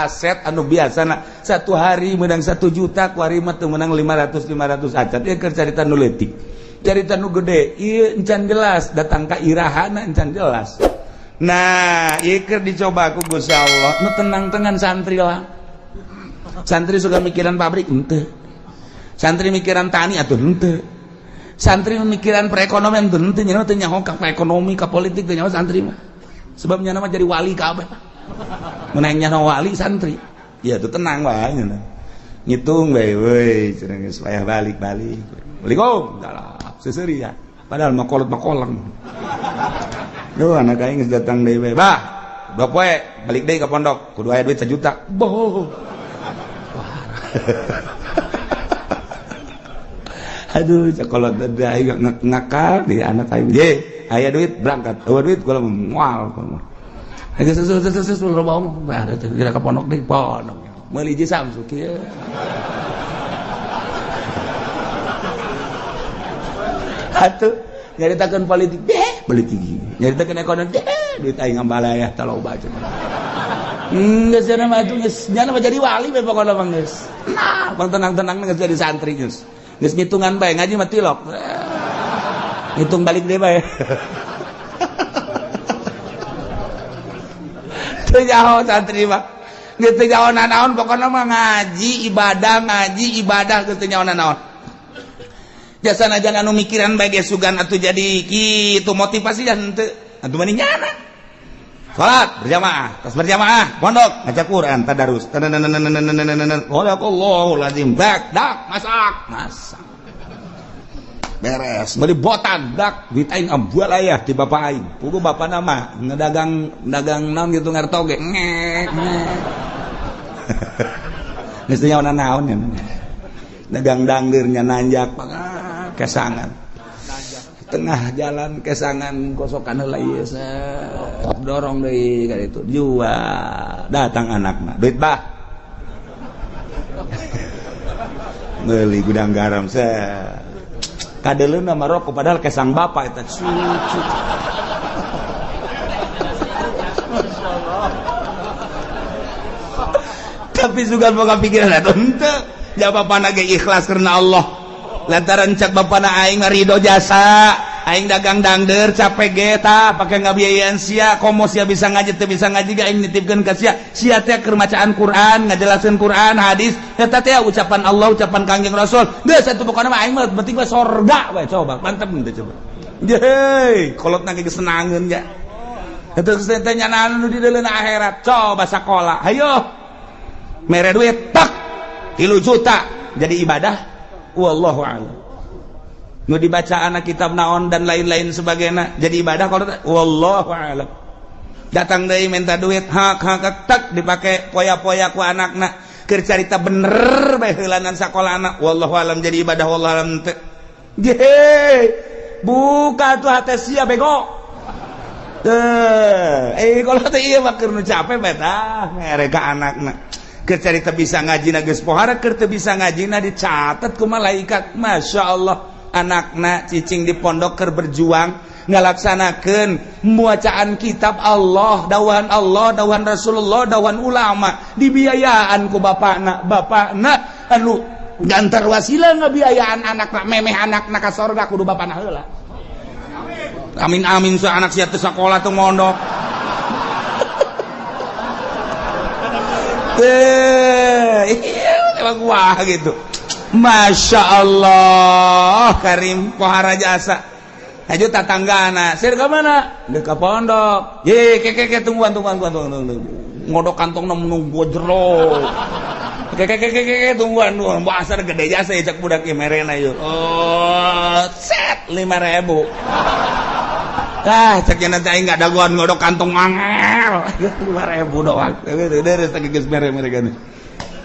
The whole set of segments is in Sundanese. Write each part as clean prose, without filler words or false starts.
Aset anu biasana satu hari menang 1 juta, kuari mah teu menang 500 500 acan. Ieu keur carita nu leutik. Carita nu gede ieu encan jelas datang ka irahana encan jelas. Nah, ieu keur dicoba ku Gusti Allah. Nu tenang-tenang santri lah. Santri suka mikiran pabrik henteu. Santri mikiran tani atuh henteu. Santri mikiran perekonomian teu henteu, nya teu nyaho ka ekonomi ka politik teu nyaho santri mah. Sebab nya mah jadi wali kabeh. Menang nyaho wali santri. Ya tuh tenang wae nya. Ngitung bae weuy cenah geus payah balik-balik. Assalamualaikum. Salam. Seuseuri ya. Padahal mah kolot mah koleng. Duh anak aing geus datang deui bae. Bah, 2 poe balik deui ka pondok kudu aya duit 1 juta. Boh. Aduh, kolot aing ngakal di anak aing. Ye, aya duit berangkat. Eueuh duit kula moal. Geus geus loba omong. Bah, kira ka pondok deui, pondok. Meuli jeung Samsu kieu. Atuh nyaritakeun politik deh, politik. Nyaritakeun ekonomi deh, duit aing ngambalayah tah loba cenah. Geus cenah mah atuh geus nya mah jadi wali we pokona mah geus. Nah, bang tenang-tenang geus jadi santri geus. Geus ngitungan bae ngaji mah tilok. Ngitung balik deui bae. Teu nyaho santri mah. Geus teu nyaho nanaon pokona mah ngaji ibadah geus teu nyaho nanaon. Jasana jangan anu mikiran bae ge sugan atuh jadi kitu motivasi dan henteu. Atuh mani nyana. Salat berjamaah, tas berjamaah, pondok ngaca Quran, tadarus. Sadaqallahul azim. Bak, dak, masak, masak. Beres, beli botan, dak, duit aing ambual aya di bapak aing. Puguh bapak nama ngedagang dagang naon gitu ngartoge. Ngek, ngek. Geus teu nyaho naon nya. Dagang dangdeurnya nanjak kesangan. Tengah jalan kesangan kosokan heula ieu dorong deui ka ditu jual datang anakna duit bah meuli gudang garam kadeleuna mah rokok padahal kesang bapak eta cucu. Tapi sugan boga pikiran eta henteu ja bapana ge ikhlas karena Allah. Lantaran cak bapana aing ridho jasa aing dagang dangder capek ge tah pake ngabiayaan sia komo sia bisa ngaji teu bisa ngaji ge aing nitipkeun ka sia sia teh keur macaan Quran ngajelaskeun Quran hadis eta teh ucapan Allah ucapan Kangjeng Rasul geus atuh pokona mah aing mah penting mah sorga we coba mantep teh coba yeuh kolotna ge senangeun nya eta geus teh nyanaan nu di deuleuna akhirat coba sakola hayo mere duit tak 3 juta jadi ibadah wallahu a'lam. Nu dibaca anak kitab naon dan lain-lain sebagainya jadi ibadah kalau wallahu a'lam. Datang deui minta duit hak hak tak dipake poya-poya ku anakna keur carita bener bae heulanan sakola anak wallahu a'lam jadi ibadah wallahu a'lam teu. Ye buka tuh hate sia bego. Teu kalau teh ieu mah keur nu capek bae tah mere ka anakna. Keur carita bisa ngaji geus pohara keur teu bisa ngajina dicatat ku malaikat. Masya Allah anakna cicing di pondok keur berjuang ngalaksanakeun bacaan kitab Allah, dawan Allah, dawan Rasulullah, dawan ulama dibiayaan ku bapakna. Bapakna anu gantar wasilah ngabiayaan anakna memeh anakna ka sorga kudu bapakna heula. Amin amin so anak sia teu sakola teu mondok. Emang wah gitu. Masya Allah Karim pohara jasa. Aja tatanggana, sir ke mana? Ke pondok. Ye, ke ke ke tungguan tungguan tungguan tungguan. Ngodok kantong nunggu jero. Ke ke ke ke ke tungguan tungguan. Basar gede jasa ya cak budak ieu merena ieu. Oh, set 5.000. Ah, cek nanti aing enggak dagoan ngodok kantong angel. 5.000 doang. Deres teh geus mere-mere gini.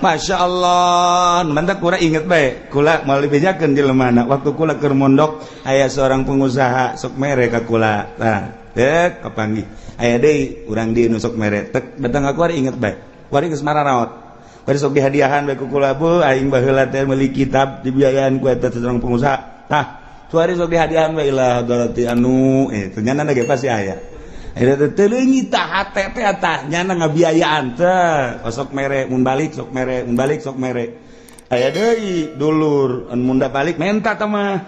Masya Allah, mantap kula inget bae. Kula moal dibejakeun jelema waktu kula keur mondok aya seorang pengusaha sok mere ka kula. Tah, dek kapanggih. Aya deui urang dieu nu sok mere. Tek datang ka kuari inget bae. Kuari geus mararaot. Kuari sok dihadiahan bae ku kula bu aing baheula teh meuli kitab dibiayaan ku eta seorang pengusaha. Tah, kuari sok dihadiahan bae ilah doroti anu ternyata ge pasti aya. Eta teh leungit tah hate teh tah nyana ngabiayaan teh sok mere mun balik, sok mere mun balik, sok mere. Aya deui dulur mun balik menta tah mah.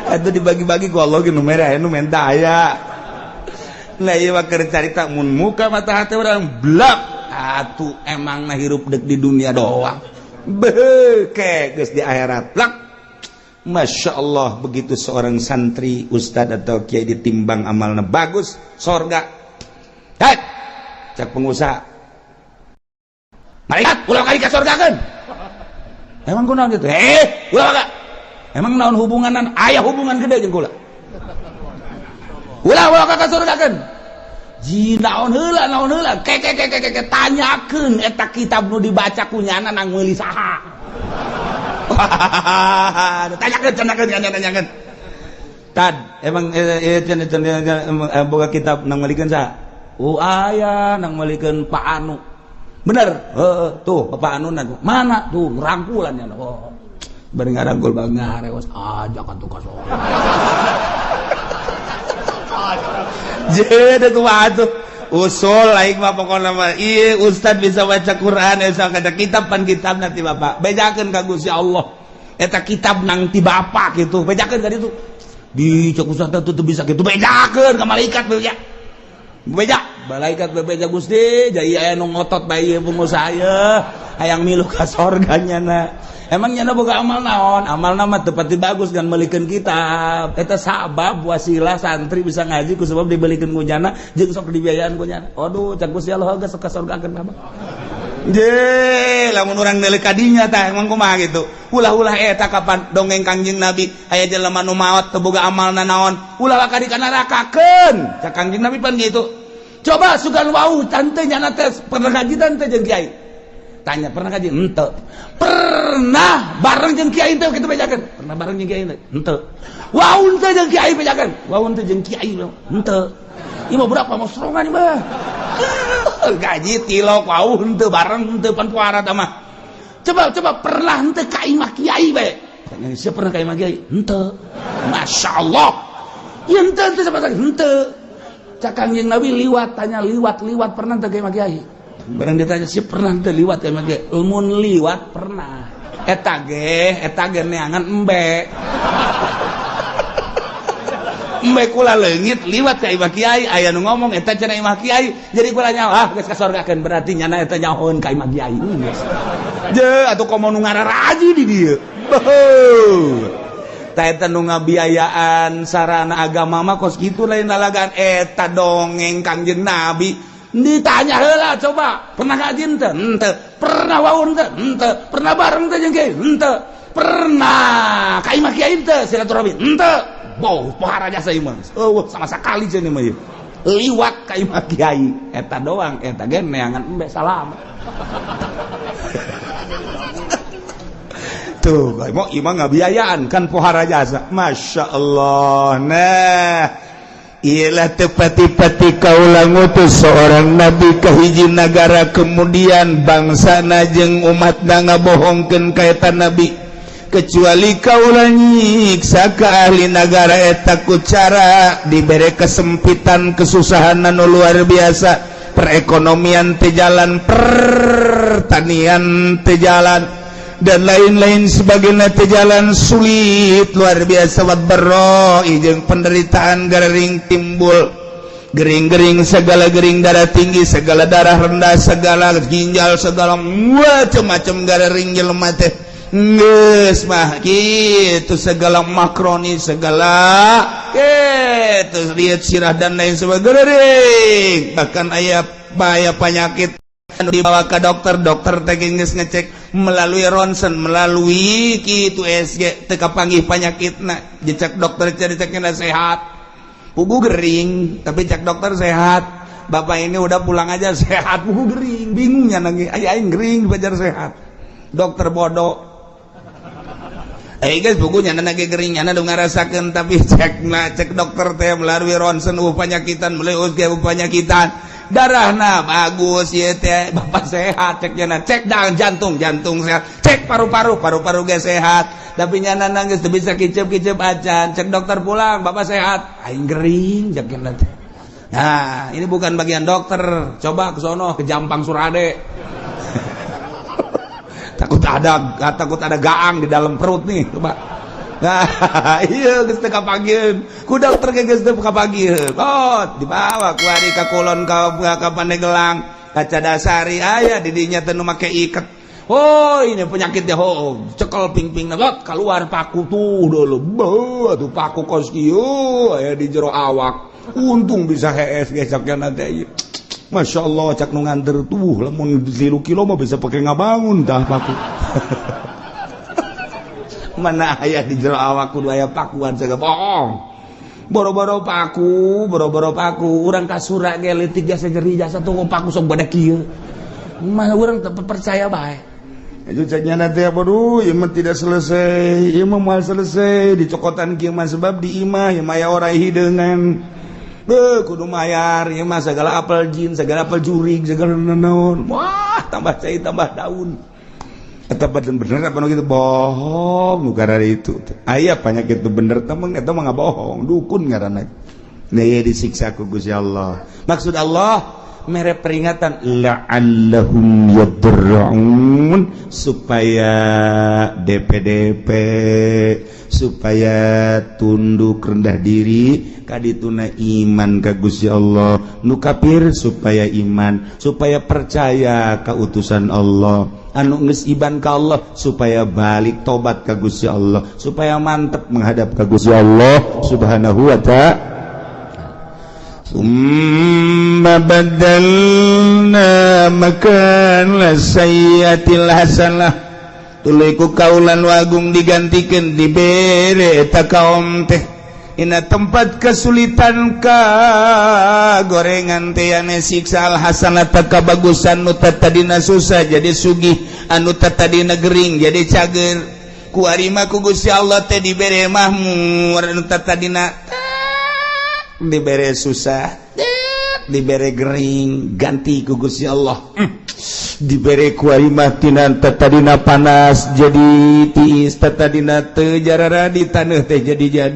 Itu dibagi-bagi ku Allah ge nu mere aya nu menta aya. Nah ieu mah keur carita mun muka mata hate urang blak atuh emang na hirup dek di dunia doang. Beuh geus di akhirat blak. Masya Allah, begitu seorang santri, ustad atau kiai ditimbang amalna bagus, sorga. Hei, cak pengusaha, malaikat ulah kali ka sorgakeun. Emang kunaon gitu? Eh, ulah ka. Emang naon hubunganan? Aya hubungan gede jeung kula. Ulah ulah ka sorgakeun. Ji naon heula, naon heula? Ke ke ke ke ke tanyakeun eta kitab nu dibaca ku nyana nang meuli saha. Tanyakeun, tanyakeun, tanyakeun. Tad, emang boga kitab nang meulikeun saha? Oh aya nang meulikeun Pak Anu. Bener? Heeh, tuh Pak Anu mana tuh rangkulan nya. Oh. Bari ngarangkul bang ngarewas aja kan tuh ka sorga. Jadi kumaha tuh? Usul aing mah pokona mah ieu ustad bisa baca Quran bisa kaca kitab pan kitab nanti bapak bejakeun ka Gusti Allah eta kitab nang ti bapak gitu bejakeun ka ditu di cek ustad teh teu bisa kitu bejakeun ka malaikat beja beja malaikat bebeja Gusti jadi aya nu ngotot bae ieu pengusaha ieu hayang milu ka sorga nyana. Emang nyana boga amal naon? Amalna mah teu pati bagus kan meulikeun kitab. Eta sabab wasilah santri bisa ngaji ku sebab dibelikeun ku nyana jeung sok dibiayaan ku nyana. Aduh, cak Gusti Allah geus ka sorgakeun bapak. Je, lamun urang neuleuk ka dinya tah emang kumaha gitu. Ulah-ulah eta kapan dongeng Kangjeng Nabi aya jelema nu maot teu boga amalna naon, ulah ka di nerakakeun. Cak Kangjeng Nabi pan gitu. Coba sugan wau tante nyana teh pernah ngaji tante jeung kiai. Tanya pernah ngaji? Henteu. Pernah bareng jeung kiai teh kitu bejakeun. Pernah bareng jeung kiai teh? Henteu. Wau teh jeung kiai bejakeun. Wau teh jeung kiai henteu. Ieu mah berapa mau serongan ieu mah. Gaji tilok wau henteu bareng henteu pan puara tah mah. Coba coba pernah henteu ka imah kiai bae. Tanya siapa pernah ka imah kiai? Henteu. Masyaallah. Ieu henteu henteu sama henteu. Cak Kangjeng Nabi liwat tanya liwat liwat pernah teu ka imah kiai? Barang ditanya sih pernah teu liwat ka imah kiai? Mun liwat pernah. Eta ge neangan embe. Embe kula leungit liwat ka imah kiai, aya nu ngomong eta cenah imah kiai. Jadi kula nyaho ah geus ka sorgakeun berarti nyana eta nyahoeun ka imah kiai. Geus. Je atuh komo nu ngararaji di dieu. Beuh. Tah eta nu ngabiayaan sarana agama mah kos kitu lain lalagaan eta dongeng Kangjeng Nabi. Ditanya heula coba, pernah ngaji henteu? Henteu. Pernah wau henteu? Henteu. Pernah bareng teh jeung kiai? Henteu. Pernah ka imah kiai henteu silaturahmi? Henteu. Bau pohara jasa ieu mah. Eueuh sama sakali cenah mah ieu. Liwat ka imah kiai eta doang eta ge neangan embe salam. Tuh, mau imah ngabiayaan kan pohara jasa. Masya Allah. Nah, ialah tepati-pati kaula ngutus seorang nabi ke hiji nagara kemudian bangsa jeung umatna ngabohongkeun ka eta nabi kecuali kaula nyiksa ka ahli nagara eta ku cara dibere kesempitan kesusahan anu luar biasa, perekonomian teu jalan, pertanian teu jalan dan lain-lain sebagainya teu jalan, sulit luar biasa, wadbarro jeung penderitaan gering timbul, gering-gering segala gering, darah tinggi segala, darah rendah segala, ginjal segala, macam-macam gering jelema teh geus mah kitu, segala makroni segala kitu, lihat sirah dan lain sebagainya, bahkan aya bahaya penyakit dibawa ke dokter, dokter teh geus ngecek melalui ronsen, melalui kitu USG teu kapanggih panyakitna, dicek dokter dicekna sehat, pugu gering, tapi cek dokter sehat, bapak ini udah pulang aja sehat, pugu gering, bingungnya nangis, aya aing gering dipajar sehat, dokter bodoh. Eh guys, bukunya nana gering, nyana nu ngarasakeun, tapi cek nah cek dokter teh melalui ronsen eueuh panyakitan, melalui USG eueuh panyakitan. Darahna bagus ieu teh, bapak sehat cek nyana. Cek dang jantung, jantung sehat. Cek paru-paru, paru-paru ge sehat. Tapi nyana nangis teu bisa kicep-kicep acan. Cek dokter, pulang, bapak sehat. Aing gering cek nyana teh. Nah, ini bukan bagian dokter. Coba ke sono, ke Jampang Surade. Takut ada gaang di dalam perut nih, coba. Nah, iya geus teu kapanggieun. Ku dokter ge geus teu kapanggieun. Oh, dibawa ku ari ka kulon, ka Pandeglang, ka Cadasari aya di dinya teh nu make iket. Oh, ini penyakitnya. Oh, cekel ping-ping lot keluar paku tuh dulu. Beuh, tuh paku kos kieu aya di jero awak. Untung bisa hees gesoknya nanti. Masya Allah, cak nu nganter tuh, lamun 3 kilo mah bisa pakai ngabangun tah paku. Mana aya di jero awak kudu aya pakuan segala bohong. Boro-boro paku, boro-boro paku, urang kasura ge leutik jasa nyeri jasa tuh paku sok bada kieu. Mah urang teu percaya bae. Itu caknya nanti apa, duh, ieu mah tidak selesai, ieu mah moal selesai dicokotan kieu mah, sebab di imah ieu mah aya oray hideungan. Beuh, kudu mayar ieu mah segala apel jin, segala apel jurig, segala naon. Wah, tambah cai tambah daun. Eta bener apa nu gitu bohong nu itu. Aya penyakit itu bener temen, eta mah bohong, dukun ngaranna. Nah, ieu disiksa ku Gusti Allah. Maksud Allah mere peringatan la'allahum yadarra'un, supaya DPDP, supaya tunduk rendah diri kadituna iman ka Gusti Allah. Nu kafir supaya iman, supaya percaya ka utusan Allah. Anu geus iman ka Allah supaya balik tobat ka Gusti Allah, supaya mantep menghadap ka Gusti Allah Subhanahu wa Ta'ala. ثم بدلنا مكان السيئة الحسنة, tuluy ku kaula nu agung digantikan, dibere eta kaum teh ina tempat kesulitan ka gorengan teh ane siksa, al hasanata kabagusan. Nu tadina susah jadi sugih, anu tadina gering jadi cager. Ku arima ku Gusti Allah teh dibere mahmur. Anu tadina dibere susah, dibere gering, ganti ku Gusti Allah dibere ku mah tina tadina panas jadi tiis, tadina teu jarara di taneuh teh jadi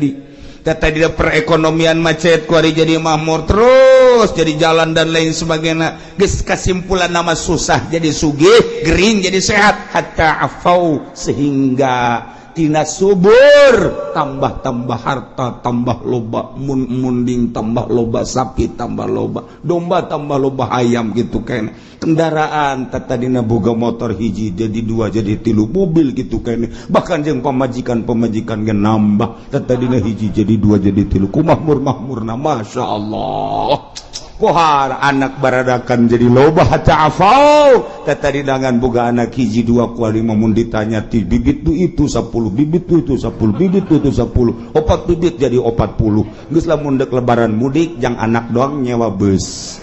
tadina perekonomian macet, kuari jadi makmur terus, jadi jalan dan lain sebagainya. Geus kesimpulan nama susah jadi sugih, gering jadi sehat, hatta afau, sehingga tina subur tambah-tambah harta, tambah loba mun munding, tambah loba sapi, tambah loba domba, tambah loba ayam gitu kan. Kendaraan tadina boga motor hiji jadi dua, jadi tilu, mobil gitu kan. Bahkan jeung pamajikan, pamajikan ge nambah, tadina hiji jadi dua, jadi tilu. Ku makmur makmurna, Masya Allah. Kohar anak baradakan jadi loba, hatta afau. Tadi dengan boga anak hiji dua, kuali mun ditanya ti bibit tu itu 10 bibit, tu itu 10 bibit, tu itu 10, opat bibit jadi 40. Geus lamun dek lebaran mudik jang anak doang nyewa bus.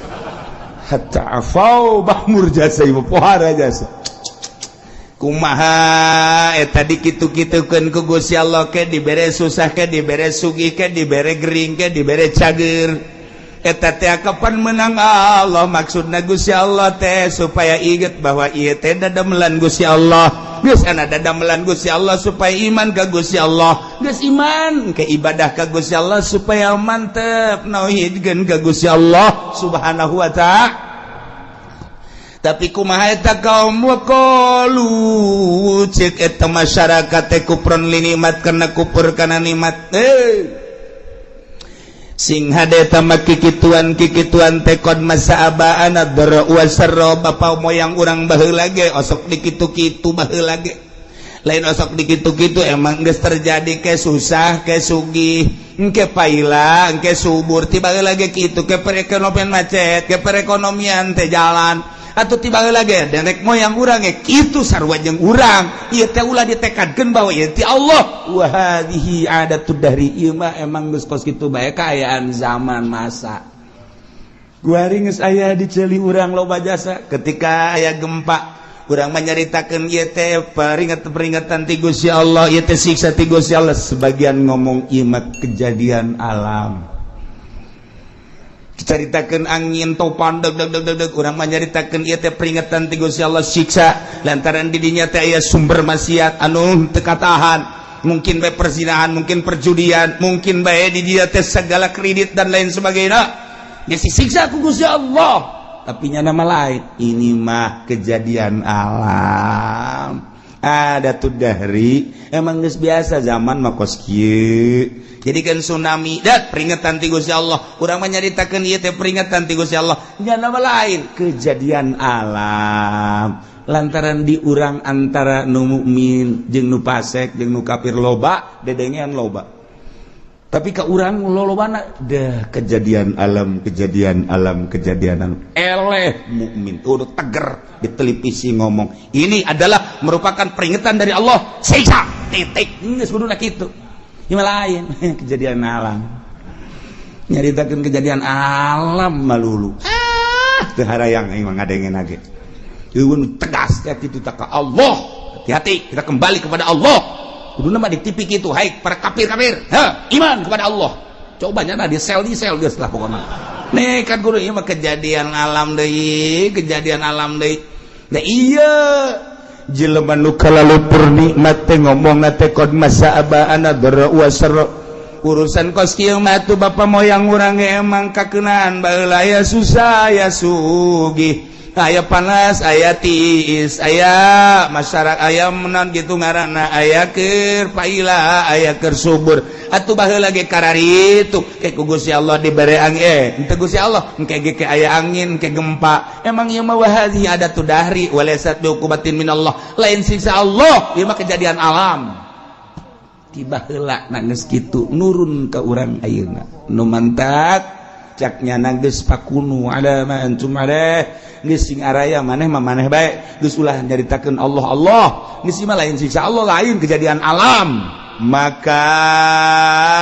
Hatta afau, makmur jasa ieu, pohara jasa. Kumaha eta dikitu-kitukeun ku Gusti Allah, ke dibere susah, ke dibere sugih, ke dibere gering, ke dibere cager, eta teh kapan menang Allah. Maksudna Gusti Allah teh supaya inget bahwa ieu teh dadamelan Gusti Allah. Geus ana dadamelan Gusti Allah supaya iman ka Gusti Allah. Geus iman ke ibadah ka Gusti Allah, supaya mantep nauhidkeun ka Gusti Allah Subhanahu wa Ta'ala. Tapi kumaha eta kaum? Waqalu, cek eta masyarakat teh, kufron linikmat, karena kufur kana nikmat. Eh, sing hade mah kikituan kikituan teh qad massa abaana dharra wasarra, bapa moyang urang baheula ge osok dikitu-kitu baheula ge. Lain osok dikitu-kitu, emang geus terjadi, ke susah ke sugih, engke paila engke subur, tiba lagi kitu. Ke perekonomian macet, ke perekonomian teh jalan, atau tiba lagi nenek moyang urang ge kitu, sarua jeung urang. Ieu teh ulah ditekadkeun bahwa ieu ti Allah. Wa hadhihi adatud dahri, ieu mah emang geus kos kitu bae kaayaan zaman masa. Guari geus aya di ceuli urang loba jasa. Ketika aya gempa, urang menyaritakeun ieu teh peringatan-peringatan ti Gusti Allah, ieu teh siksa ti Gusti Allah. Sebagian ngomong ieu mah kejadian alam. Dicaritakeun angin topan deg deg deg deg deg, urang mah nyaritakeun ieu teh peringatan ti Gusti Allah, siksa lantaran di dinya teh aya sumber maksiat anu teu katahan, mungkin bae perzinahan, mungkin perjudian, mungkin bae di dia teh segala kredit dan lain sebagainya, ya siksa ku Gusti Allah. Tapi nyana mah lain, ini mah kejadian alam, ada tuh dari emang geus biasa zaman mah kos kieu. Jadi kan tsunami dat peringatan ti Gusti Allah, urang mah nyaritakeun ieu teh peringatan ti Gusti Allah, nyana mah lain, kejadian alam. Lantaran di urang antara nu mukmin jeung nu fasik jeung nu kafir loba dedengean loba, tapi ke urang lolobana dah kejadian alam, kejadian alam, kejadian alam. Eleh mukmin udah teger di televisi ngomong ini adalah merupakan peringatan dari Allah, siksa, titik. Geus kuduna kitu. Ieu lain, kejadian alam. Nyaritakeun kejadian alam malulu, ah, teu harayang aing mah ngadengen ge. Eueun tegas ya kitu tak ka Allah. Hati-hati, kita kembali kepada Allah. Kuduna mah di TV kitu, hai para kafir-kafir, ha, iman kepada Allah. Coba nyana di sel geus lah pokokna. Nih kan guru, ieu mah kejadian alam deui, kejadian alam deui. Nah, iya jelema nu kalalupur nikmat teh ngomongna teh qad massa abaana dharra wa sarra. Urusan kos kieu mah tuh bapa moyang urang ge emang kakeunaan baheula, aya susah aya sugih, aya panas aya tiis, aya masyarakat aya menon gitu ngaranna, aya keur paila aya keur subur. Atuh baheula ge kararitu ke ku Gusti Allah dibere angin, henteu Gusti Allah engke ge ke aya angin ke gempa. Emang ieu mah wa hadhihi adatu dahri walaysat biuqubatin minallah, lain siksa Allah, ieu mah kejadian alam tiba heula. Na geus kitu nurun ka urang ayeuna nu mantak caknya geus fakunu ala ma antum alaih, geus sing araya maneh mah maneh bae, geus ulah nyaritakeun Allah Allah, geus mah lain siksa Allah, lain kejadian alam. Maka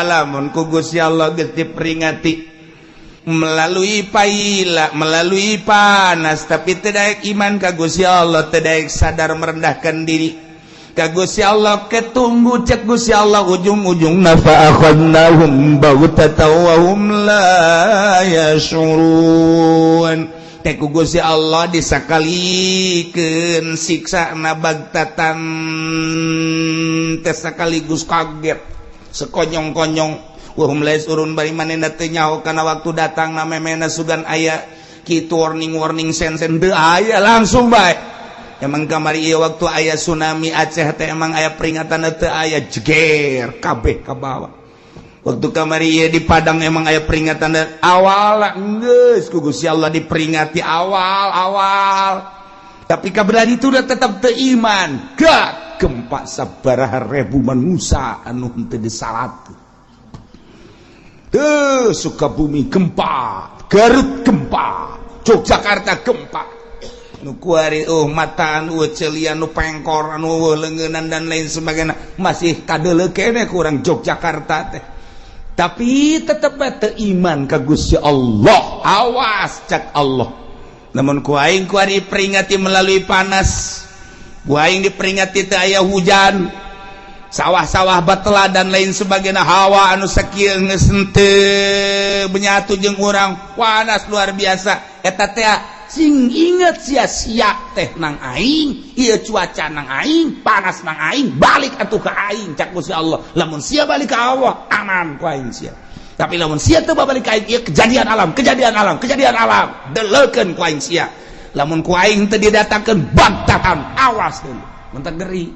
lamun ku Gusti Allah geus diperingati melalui paila, melalui panas, tapi tidak iman ka Gusti Allah, tidak sadar merendahkan diri ka Gusti Allah, ketunggu cek Gusti Allah ujung-ujung fa akhadnahum baghtatan wa hum la yash'urun. Teh ku Gusti Allah disakalikeun siksa na baghtatan teh sekaligus kaget sekonyong-konyong, wa hum la yash'urun, bari manehna teu nyaho kana waktu datang na memena sugan aya kitu warning-warning sen-sen teu aya, langsung bae. Emang kamari ieu waktu aya tsunami Aceh teh emang aya peringatan teu aya, jeger kabeh ka bawah. Waktu kamari ieu di Padang emang aya peringatan awal, geus ku Gusti Allah diperingati awal-awal, tapi kabelah itu udah tetap teu iman, gak gempa sabaraha ribu manusia anu henteu disalat tuh. Sukabumi gempa, Garut gempa, Yogyakarta gempa, nu kuari oh mataan celian, nu pengkor anu leungeunnan dan lain sebagainya, masih kadeuleu keneh kurang Yogyakarta teh, tapi tetep teu iman ka Gusti Allah. Awas cak Allah, namun ku aing kuari peringati melalui panas, ku aing diperingati teu aya hujan, sawah-sawah batela dan lain sebagainya, hawa anu sakieu geus henteu menyatu jeung urang, panas luar biasa. Eta teh sing inget sia-sia teh nang aing, ieu cuaca nang aing, panas nang aing, balik atuh ka aing cak Gusti Allah. Lamun sia balik ka Allah, aman ku aing sia, tapi lamun sia teu balik ka aing, ieu kejadian alam, kejadian alam, kejadian alam, deleukeun ku aing sia. Lamun ku aing teu didatangkeun baghtatan, awas deui. Mentak ngeri,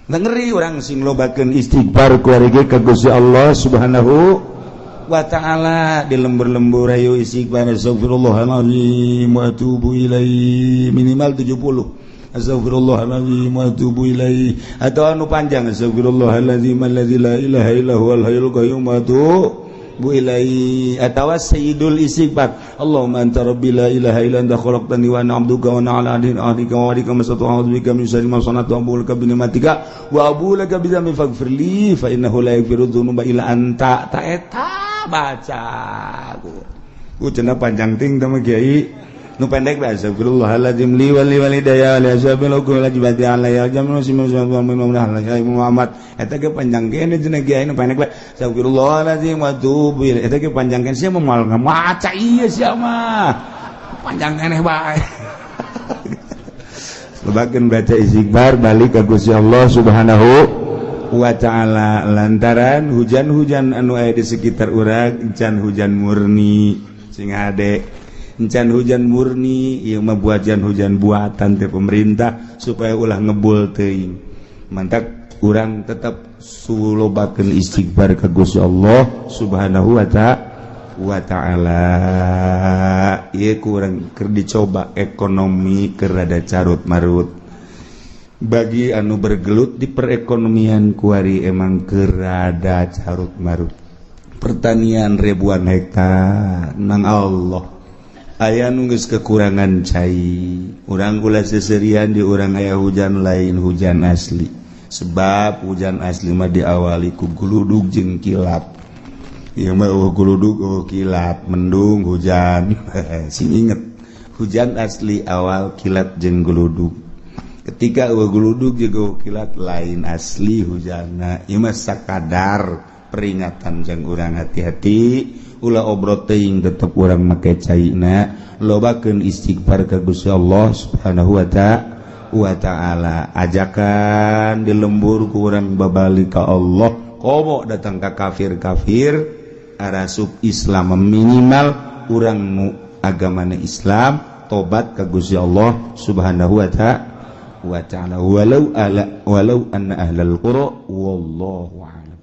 ngeri urang sing lobakeun istighfar kuari ka Gusti Allah Subhanahu wa ta'ala. Di lembur-lembur ayo istighfar, astagfirullahaladzim wa atubu ilaih, minimal 70 astagfirullahaladzim wa atubu ilaih, atau anu panjang astagfirullahaladzim alladzi la ilaha illa huwal hayyul qayyum wa atubu ilaih, atau sayyidul istighfar, Allahumma anta rabbi la ilaha illa anta khalaqtani wa ana 'abduka wa ana 'ala ahdika wa wa'dika mastata'tu, a'udzu bika min syarri ma sana'tu, abu'u laka bi ni'matika wa abu'u laka bi dzambi faghfir li fa innahu la yaghfiru dzunuba illa anta. Ta eta baca ku cenah panjang ting tama kiai. Nu pendek bae, astagfirullahaladzim li wali walidayya li ashabil uqul wajibati alayya jamu Muhammad. Eta ge panjang kene cenah kiai. Nu pendek bae, astagfirullahaladzim wa atubu ilaih. Eta ge panjang kene, sia mah moal ngamaca ieu, sia mah panjang keneh bae. Lobakeun baca istighfar, balik ka Gusti Allah Subhanahu wa Ta'ala, lantaran hujan-hujan anu aya di sekitar urang encan hujan murni. Sing hade, encan hujan murni. Ieu mah buatan, hujan buatan teh pemerintah supaya ulah ngebul teuing. Mantak urang tetap sulobakeun istighfar ka Gusti Allah Subhanahu wa Ta'ala. Ieu kurang keur dicoba, ekonomi keur rada carut marut. Bagi anu bergelut di perekonomian, kuari emang keur rada carut marut. Pertanian ribuan hektar nang Allah aya nu geus kekurangan cai. Urang kula seserian, di urang aya hujan, lain hujan asli, sebab hujan asli mah diawali ku guludug jeung kilat. Ieu mah euweuh guludug, euweuh kilat, mendung hujan. Sing inget, hujan asli awal kilat jeung guludug. Ketika euweuh guludug jeung euweuh kilat, lain asli hujanna. Ieu mah sakadar peringatan jang urang hati-hati, ulah obrot teuing, tetep urang make caina, lobakeun istighfar ka Gusti Allah Subhanahu wa Ta'ala. Ajakan di lembur ku urang babalik ka Allah, komo datang ka kafir-kafir arasup Islam, minimal urang nu agamana Islam tobat ka Gusti Allah Subhanahu wa Ta'ala. Walau ala walau anna ahlal qura, wallahu a'lam.